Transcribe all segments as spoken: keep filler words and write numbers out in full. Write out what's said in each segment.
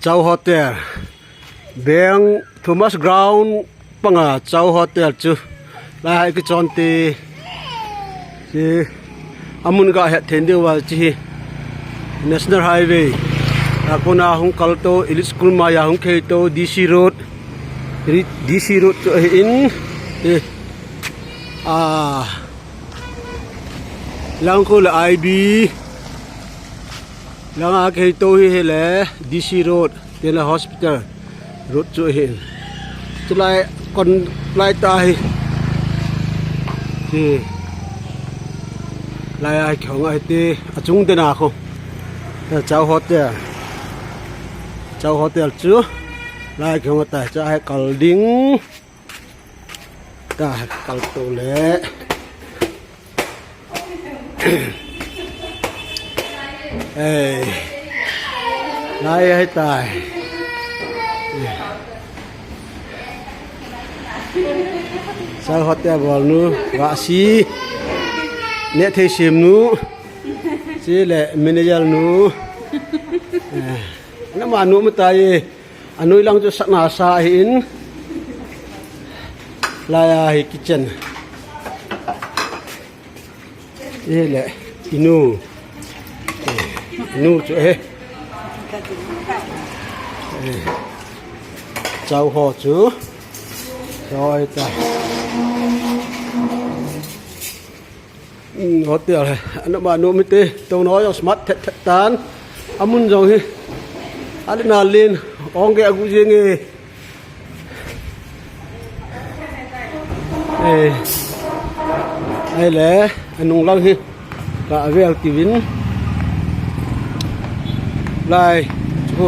Chau Hotel. Beng Thomas Ground panga Chau Hotel chu. Lai hai kichon te. Chi amun ga het thei diu va chi hi. National Highway. A kona hung kal to, Elite School maiya hung khei to, D C Road. Ri-, D C Road chu ahi in. Eh. Ah. Lang khu le I B. Langa khei to hi, hi le D C Road, te le hospital road chu hi. Chulai kon lai ta hi. Hi. Lai a khong ai te achung dena khu. Chau Hotel. Chau Hotel chu. Lai khong ta cha hai kal ding. Ta kal to le. Ei. Lai hai tai. Chau Hotel bol nu, va si. Ne thei sim nu. Chi le manager nu. Eh, na ma nu ma tai. Anoi lang chu sana sa ahi in. Lai a hi kitchen. Hi le inu. Inu chu he. Chau ho chu. Chau ai ta. Hmm, hotel he. Ana ma no mi te. Tong no jong smart thet thet tan. Amun jong hi. Ali na lin. Ong ke agu jeng e. Eh. Ai le. Anung lang hi. Ka avel kivin. Lai. Chu.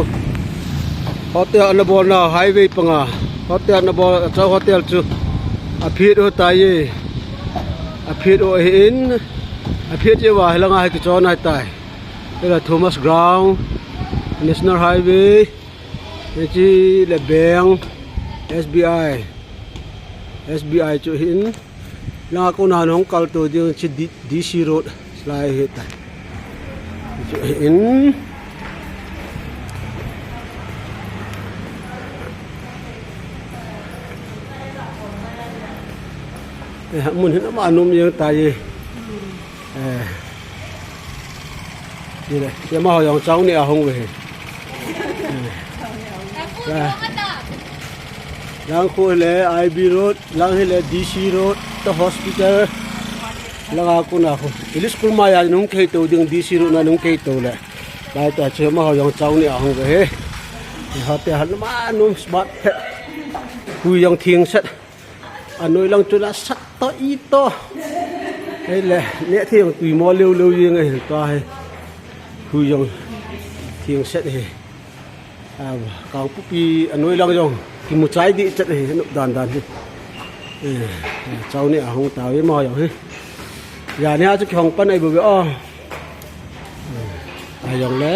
Hotel ana bol na highway panga. Hotel ana bol, Chau Hotel chu. Aphi do ta ye. Aphi do hin. Aphi je wa, hi langa hi kichon ai tai. Hi la Thomas Ground, National Highway, hi chi le bank, S B I. S B I chu hin. Langa kona hung kal to ding chi D-, D C Road lai hi ta. Chu hin. Eh, mun hin ama nom jeng ta ye. Eh. Ni le, ye ma ho jong chau ni a hung ve. Eh. Lang khu le I B Road, lang hi le D C Road, to hospital. Langa kona khu. Elite School maiya nung khei to ding D C Road na nung khei to le. Lai ta che ma ho jong chau ni a hung ve. Ni ha te han ma nung smart phet. Hui jong thing set. Anoi lang chu la sat to i to. Hei le, ne thei jong tui mo leu leu jeng e ta he. Hui jong thing set he. A, Kangpokpi anoi lang jong kimu chai di chet he, nop dan dan he. Eh, eh, chau ni a hung ta ve mo jong he. Ya ni a chu kihong pan ai bu ve o. Eh, a jong le.